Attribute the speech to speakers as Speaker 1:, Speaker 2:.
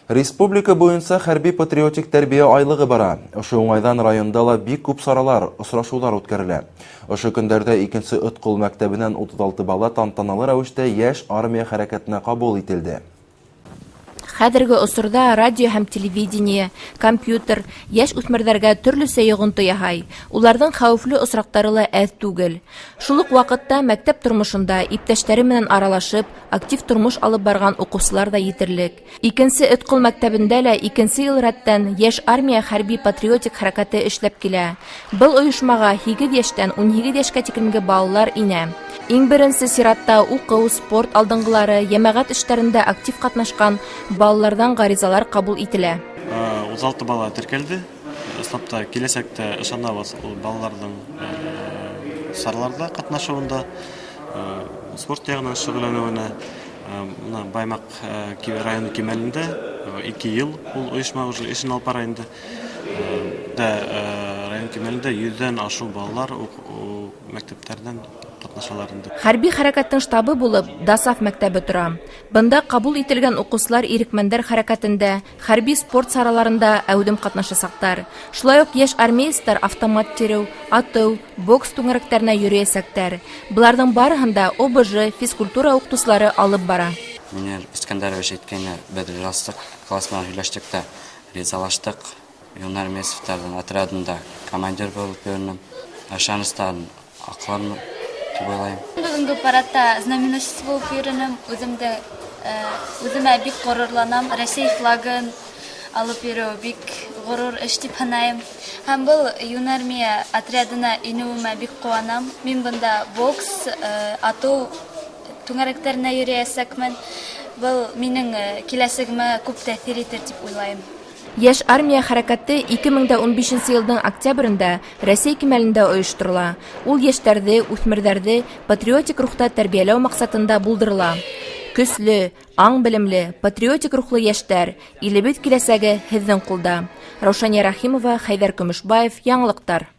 Speaker 1: Республика буйынса хәрби-патриотик тәрбиә айлығы бара. Ошо уңайҙан районда ла бик күп саралар, осрашыуҙар үткәрелә. Ошо көндәрҙә икенсе Өткол мәктәбенән 36 бала тантаналы рәүештә йәш армия хәрәкәтенә ҡабул ителде.
Speaker 2: Хәҙерге осорҙа радио һәм телевидение, компьютер йәш үҫмерҙәргә төрлөсә йоғонто яһай. Уларҙың хәүефле осраҡтары ла әҙ түгел. Шул уҡ ваҡытта мәктәп тормошонда иптәштәре менән аралашып, актив тормош алып барған уҡыусылар ҙа етерлек. Икенсе Өткол мәктәбендә лә икенсе йыл рәттән Йәш армия хәрби-патриотик хәрәкәте эшләп килә. Был ойошмаға 8 йәштән 18 йәшкә тиклемге балалар инә. Иң беренсе сиратта уҡыу, спорт алдынғылары, йәмәғәт эштәрендә актив ҡатнашҡан балаларҙан ғаризалар ҡабул ителә.
Speaker 3: 36 бала теркәлде. Ысынлап та киләсәктә ышанабыҙ ул балаларҙың сараларҙа ҡатнашыуында, спорт яғынан шөғөлләнеүенә. Бына Баймаҡ районы кимәлендә 2 йыл ул ойошма уже эшен алып бара инде. Район кимәлендә 100-дән ашыу балалар мәктәптәрҙән ҡатнашалар инде.
Speaker 2: Хәрби хәрәкәттең штабы булып ДОСААФ мәктәбе тора. Бында ҡабул ителгән уҡыусылар ирекмәндәр хәрәкәтендә, хәрби спорт сараларында әүҙем ҡатнашасаҡтар. Шулай уҡ йәш армеецтар автомат тиреү, атыу, бокс түңәрәктәренә йөрөйәсәктәр. Быларҙың барыһын да ОБЖ, физкультура уҡытыусылары алып бара.
Speaker 4: Мине Искәндәрович әйткәйне, беҙ ризалаштыҡ, класс менән һөйләштек тә ризалаштыҡ. Юнармейцевтарҙың отрядында командир булып йөрөнөм. Ышаныстарын аҡлармын тип уйлайым.
Speaker 5: Бөгөнгө парадта знаменосец булып йөрөнөм. Үҙемә бик ғорурланам. Рәсәй флагын алып йөрөү бик ғорур эш тип һанайым. Һәм был юнармия отрядына инеүемә бик ҡыуанам. Мин бында бокс, атыу түңәрәктәренә йөрөйәсәкмен. Был минең киләсәгемә күп тәьҫир итер тип уйлайым.
Speaker 2: Йәш армия хәрәкәте 2015 йылдың октябрендә Рәсәй кимәлендә ойошторола. Ул йәштәрҙе, үҫмерҙәрҙе патриотик рухта тәрбиәләү маҡсатында булдырыла. Көслө, аң-белемле, патриотик рухлы йәштәр, илебеҙ киләсәге һеҙҙең ҡулда. Раушания Рәхимова, Хәйҙәр Көмөшбаев, Яңылыҡтар.